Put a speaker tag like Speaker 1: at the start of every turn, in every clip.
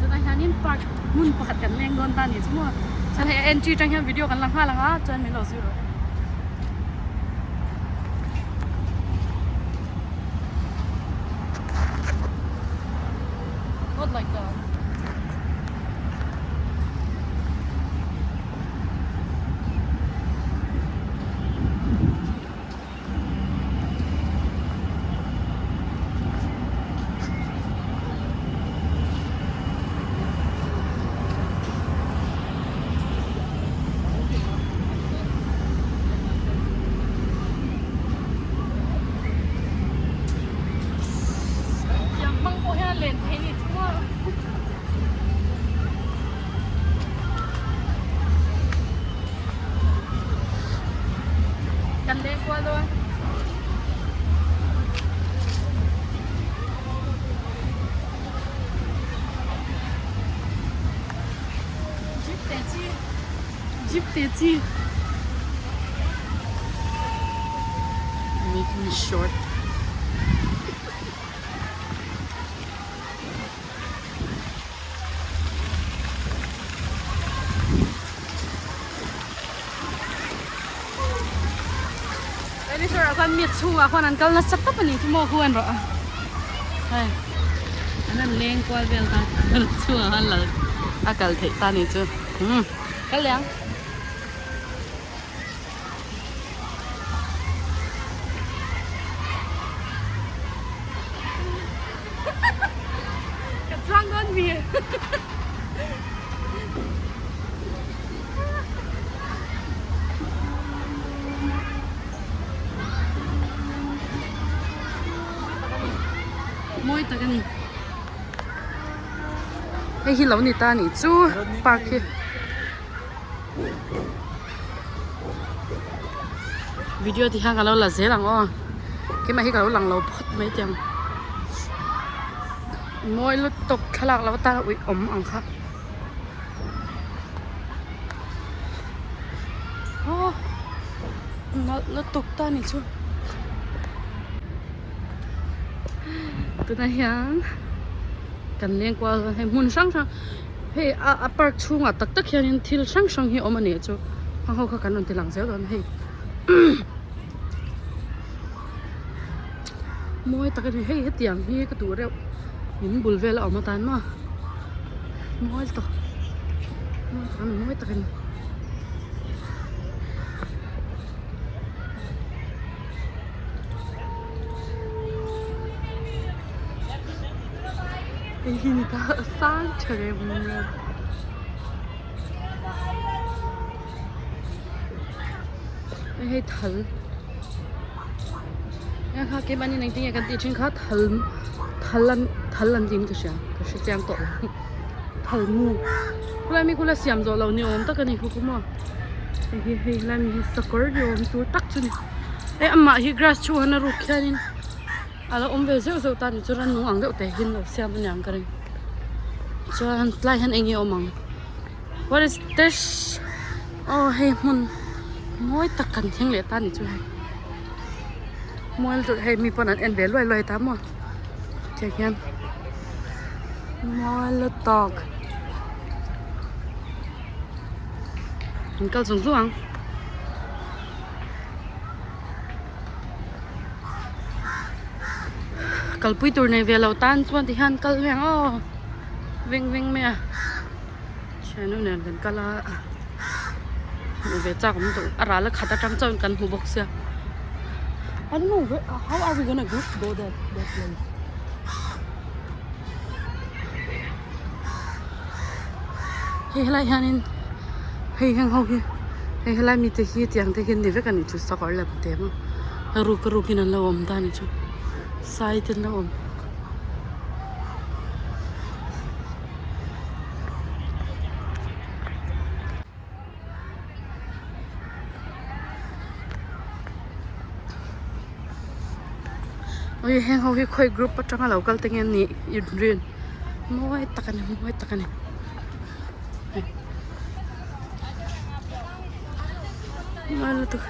Speaker 1: Tunah hianin park hmun pakhat kan leng dawn ta a ni chu maw. Chuan hei a entry atang hian video kan la nghal ang a, chuan min lo zui rawh. Not like that. Tiang hmang pawh hian a len theih ni chu maw. Kan leng kual dawn. Jeep te chi. Jeep te chi. Make me short. Dinosaur ah khuan mi chhungah khuan an kal nasa tawp a ni chu maw khu an rawh a hei an han leng kual vel ta chhungah khan lal a kal theih ta ni chu umm kal leh ang. Ka chuang dawn mi. Mawi tak a ni. Hei hi lo ni ta a nih chu park hi. Video ti hian ka lo la zel ang aw keimah hi ka lo lang lo phawt mai teh ang mawi lutuk thlalak lo atan a uih awm ang kha aw nalh lutuk ta ni chu tunah hian kan leng kual hei hmun hrang hrang. Hei a a park chhungah tak tak hianin thil hrang hrang hi a awm a nih chu hang ho kha kan rawn ti lang zel dawn a hei mawi tak a ni hei hetiang hi ka duh reuh in bul vel a awm atan maw mawi tawk mawi tak a ni mawi tak a ni. Hei hi ni ta a sang tha rem rem. Hei hei thal eng kha keimahni engtin nge kan tih thin kha thal thal an thal an tiin ka hria ka hre chiang tawh lo thal mu khulai mi khula siam zawh loh ni awm tak a ni khaw maw hei hi hei lai mi hi sakawr ni awm tur tak chu ni hei amah hi grass chhungah hian a ruk khianin. A lo awm ve zeuh zeuh ta ni chu rannung ang deuh te hian lo siam a niang ka ring chuan tlai hian eng nge awm ang what is this aw hei hmun mawi tak kan thleng leh ta ni chu hei mawi lutuk hei mi pawn an en ve luai luai ta maw tiang hian mawi lutuk an kal zung zung ang. Kalpui tur nei ve lo tan chuan ti hian kal mai ang aw veng veng mai a thiannu nen kan kal a hmuh ve chak awm tawh a ral a khat atang chuan kan hmu bawk sia I don't know where how are we gonna go go that that place hei helai hianin hei heng ho hi hei helai mite hi tiang te hi an ni vek a ni chu sakawr lem te maw a ruk a rukin an lo awm ta a ni chu sai te an lo awm Ui heng ho hi khawi group atanga lo kal te nge an nih inrin mawi tak a ni mawi tak a ni mawi lutuk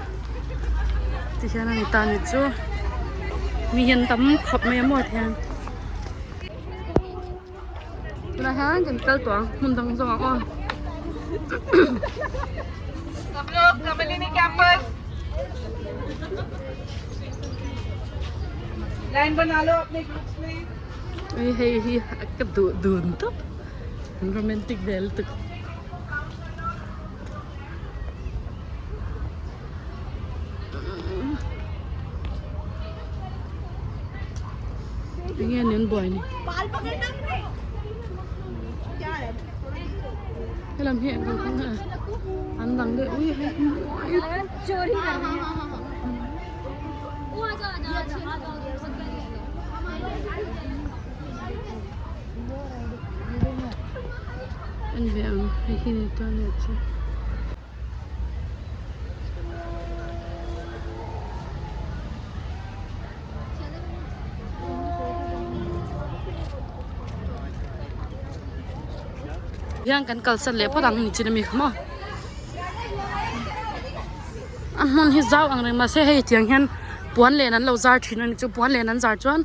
Speaker 1: tihian a ni ta ni chu mi hian tam khawp mai a maw tihian. Tunah hian kan kal tawh ang hmun dang zawng ang aw. Ui hei hi ka duh dun tawp an romantic ve lutuk. Enge an buai ni helam hi an kalphung a an dang deuh ui hei en ve ang hei hi ni chuan hei chu. Hian kan kalsan leh phawt ang ni chin ami kha maw a hmun hi zau ang reng mahse hei tiang hian puan len an lo zar thin a ni chu puan len an zar chuan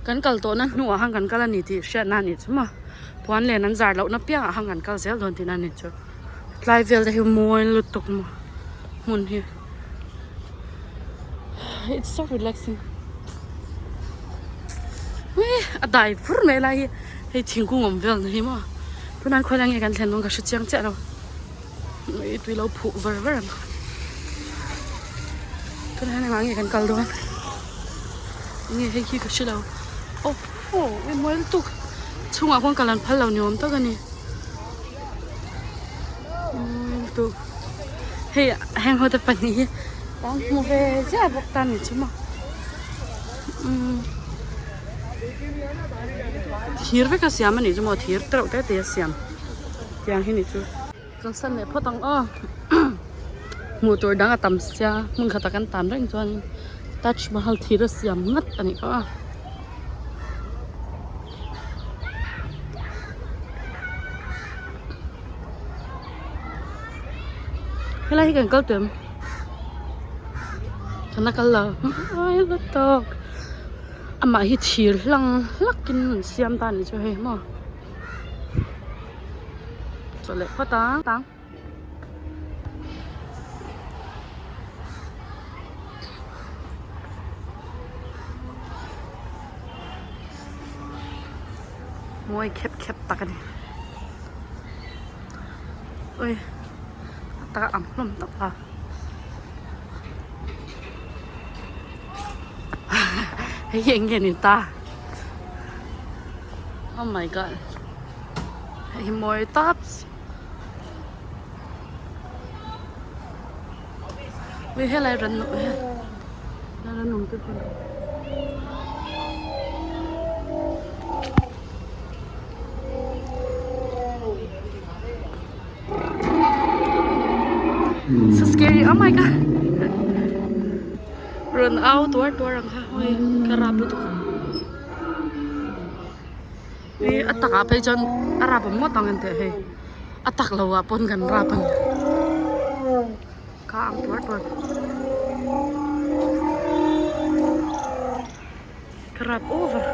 Speaker 1: kan kal tawhna hnuah khan kan kal a ni tih hriatna a nih chu maw puan len an zar lohna piangah khan kan kal zel dawn tihna a ni chu. Tlai vel te hi mawi lutuk maw hmun hi it's so relaxing a dai fur mai lai hi hei thingkung awm vel na hi maw tunah khawi lai nge kan thlen dawn ka hre chiang chiah lo ui tui lo phuh var var ang tunah hian engah nge kan kal dawn enge hei khi ka hre lo aw aw mawi lutuk chhungah khuan kal an phal lo ni awm tak a ni. Hei heng ho te pahnih hi an hmu ve ziah bawk ta ni chu maw thir vek a siam a nih chu maw thir tereuh te te a siam tiang hi ni chu. Kalsan leh phawt ang aw hmuh tur dang a tam sia hmun khat ah kan tan reng chuan Taj Mahal thir a siam ngat a nih kha a. Helai hi kan kal tawh em kan la kal lo ai la tawk amah hi thir hlang hlak in an siam ta a nih chu hei maw chawlh leh phawt ang. Mawi khep khep tak a ni ui a tak a ang hlawm tawp a hei hi eng nge ni ta oh my god hei hi mawi tawp. Ui helai ran nuh he ran nung te pawh So scary oh my god rawn au tuar tuar ang kha ui ka rap lutuk. Hi a tak ah phei chuan a rap awm ngawt ang an tih hei a tak lo ah pawn kan rap a ni ka ang tuar tuar ka rap over.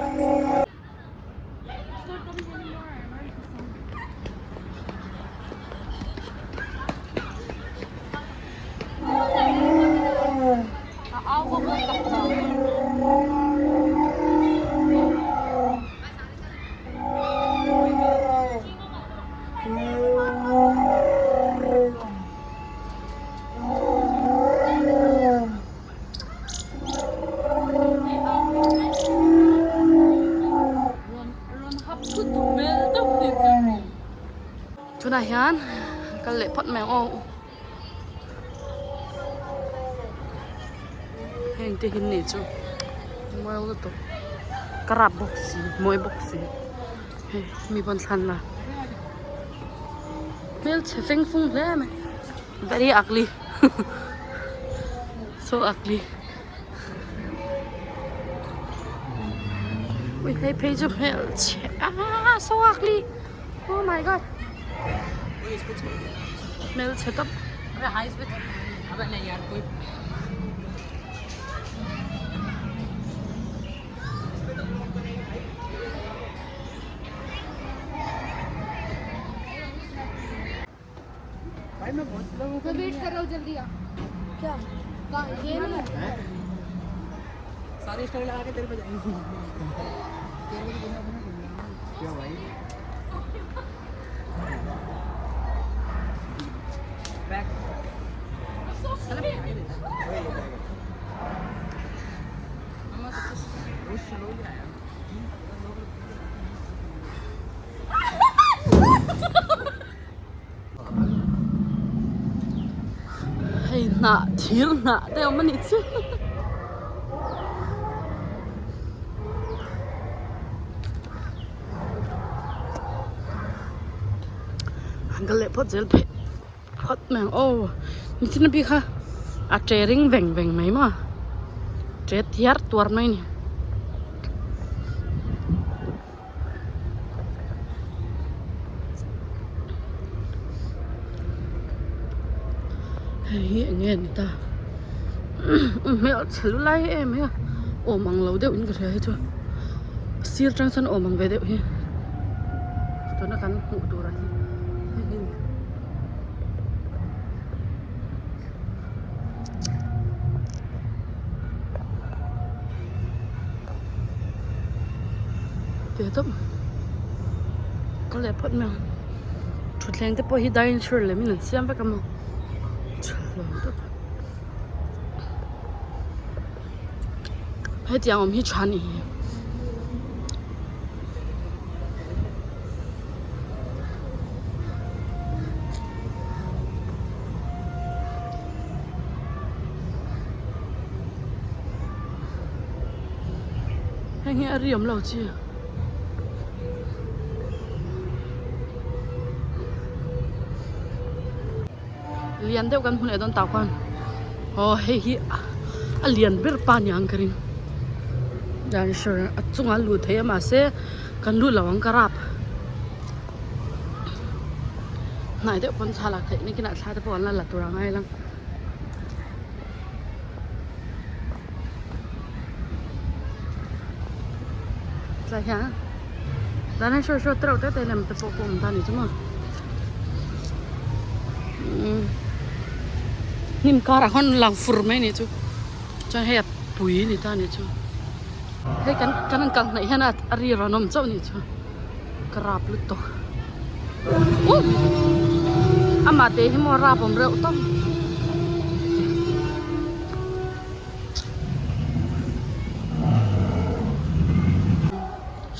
Speaker 1: Tunah hian kal leh phawt mai ang aw. Heng te hi ni chu mawi lutuk ka rap bawk si mawi bawk si hei mi pawn thlan la hmelchhe feng fung hle mai very ugly so ugly ui hei phei chu hmelchhe ah so ugly oh my god. Hmelchhe tawp. Hei hnah thir hnah te a awm a nih chu. An kal leh phawt zel pheh phawt mai ang aw michina bik kha a che ring veng veng mai maw che thiar tuar mai a ni. Hei hi eng nge ni ta hmel chhe lu lai em mai a awm ang lo deuh in ka hria hi chu sir tang chuan awm ang ve deuh hi tuna kan hmuh tur ang hi hei hi. Teh tawp ka leh phawt mai ang thutthleng te pawh hi dinosaur lem in an siam vek a maw chhelo tawp hetiang awm hi tha a ni hi. Heng hi a ri awm lo chi lian deuh kan hmu leh dawn tah khuan aw hei hi a lian ber pa niang ka ring dinosaur a chungah a lut thei a mahse kan lut lo ang ka rap. Hnai deuh pawn thla lak theih nakinah thla te pawh an la la tur ang a helang. Tlai hian dinosaur saw tereuh te te lem te pawh pawh awm ta a ni chu maw. Umm hnim karah khawn lang fur mai a nih chu chuan hei a pui a ni ta a nih chu hei kan kan an kal hnaih hian a ri rawn awm chauh a nih chu. Ka rap lutuk amah te hi maw rap awm reuh tawp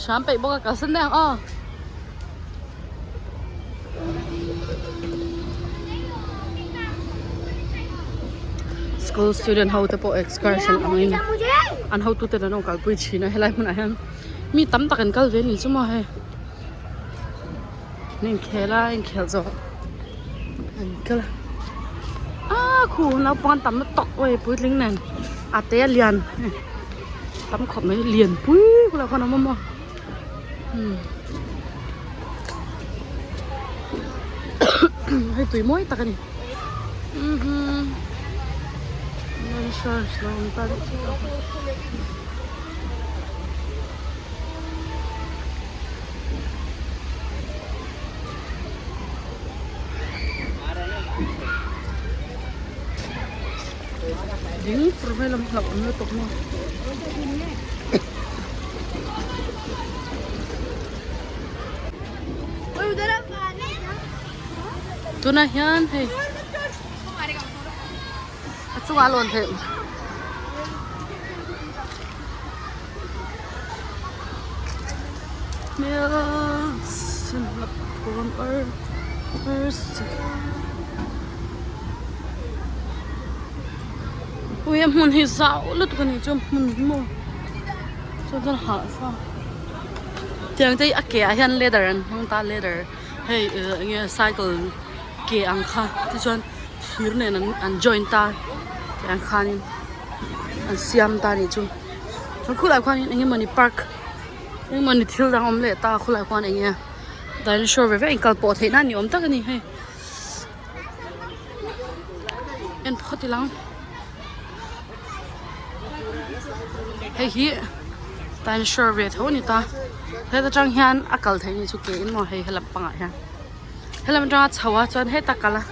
Speaker 1: hram peih bawk a kalsan daih ang aw. School student ho te pawh excursion angin an hotute an lo kalpui thin a helai hmunah hian. Mi tam tak an kal ve a ni chu maw hei an inkhel a inkhel zawh an kal a aaa khu naupang an tam na tawk awih puitling nen a te a lian tam khawp mai lian pui bulah khuan a awm a maw umm hei tui mawi tak a ni Ding fur mai lam hlauh awm lutuk maw. Tunah hian hei a chungah a lawn theih. Ui a hmun hi zau lutuk a ni chu hmun hi maw chuan chuan hah tiang te hi a ke ah hian leather an hmang ta leather hei eng nge cycle ke ang kha tichuan thir nen an an join ta tiang khanin an siam ta a nih chu chuan khulai khuanin eng emawni park eng emawni thil dang awm leh ta khulai khuan eng nge dinosaur ve ve a inkal pawh theih na ni awm tak a ni hei en phawt ila hei hi dinosaur ve tho a ni ta heta tang hian a kal theih a ni chu ke in maw hei helam pangah hian helam atanga chho a chuan heta kal a.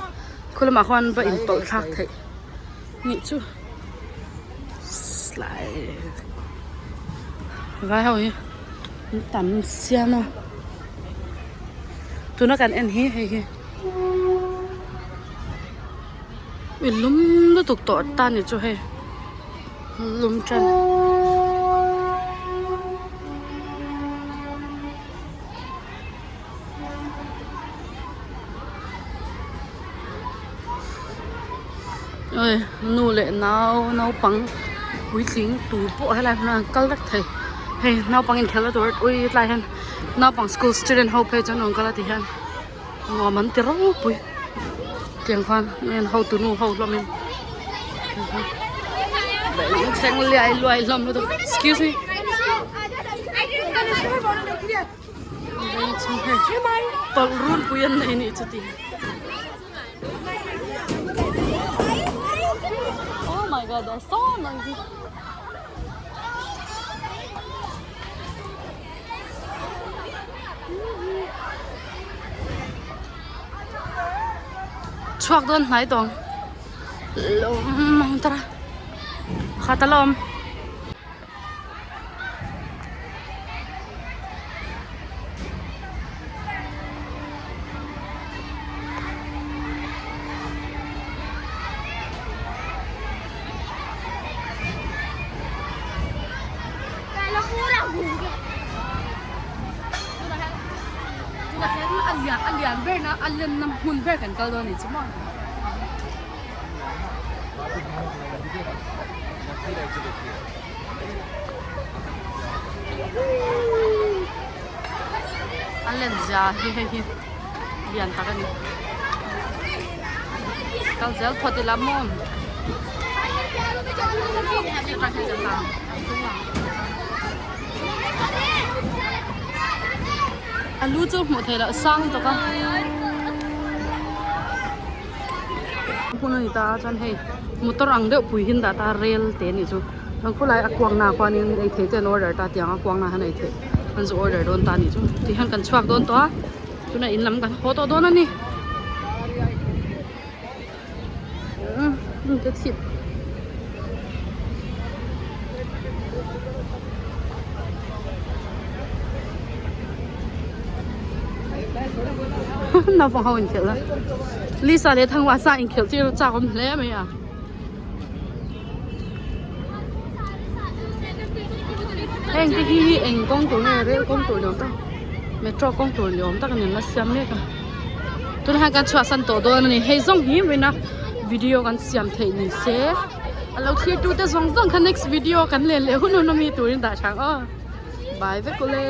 Speaker 1: Khu lamah khuan va inpawlh thlak theih nih chu slide vai ho hi an tam siam a tuna kan en hi hei hi ui lum lutuk tawh ta ni chu hei lum tan. Oi nu leh nau naupang puitling tu pawh helai hmunah an kal vek thei hei naupang inkhelhna tur ui tlai hian naupang school student ho phei chuan an rawn kal a ti hian nuam an ti ropui tiang khan heng hotu nu ho hlawm in thleng liai luai hlawm lutuk excuse me. Tawlh runpui an nei nih chuti. Oh my god, they're so noisy. Chhuak dawn hnai tawng. Lawm ang tara. Khat alawm. A lian ber na a lenna hmun ber kan kal dawn a ni chu maw. A len zia hi hei hi lian tak a ni kal zel phawt ila maw a lu chu hmuh theih loh sang tawk a. Hmun a ni ta a chuan hei motor ang deuh pui hi an dah ta a rel te a nih chu chuan khulai a kuang na khuanin ei thei te an order ta tiang a kuang na hian ei theih an zu order dawn ta a nih chu tihian kan chhuak dawn tawh a tunah in lam kan haw tawh dawn a ni umm ka thip. Naupang ho inkhelh a Lisa leh Thangva sa inkhelh tir chak awm hle mai a. Heng te hi hi eng kawng tur nge rel kawng tur ni awm tak metro kawng tur ni awm tak a ni an la siam mek a tunah hian kan chhuahsan tawh dawn a ni hei zawng hi vawiin a video kan siam theih ni se a lo thlir tu te zawng zawng kha next video kan len leh hun hun ami turin dah tha ang aw bye vek ule.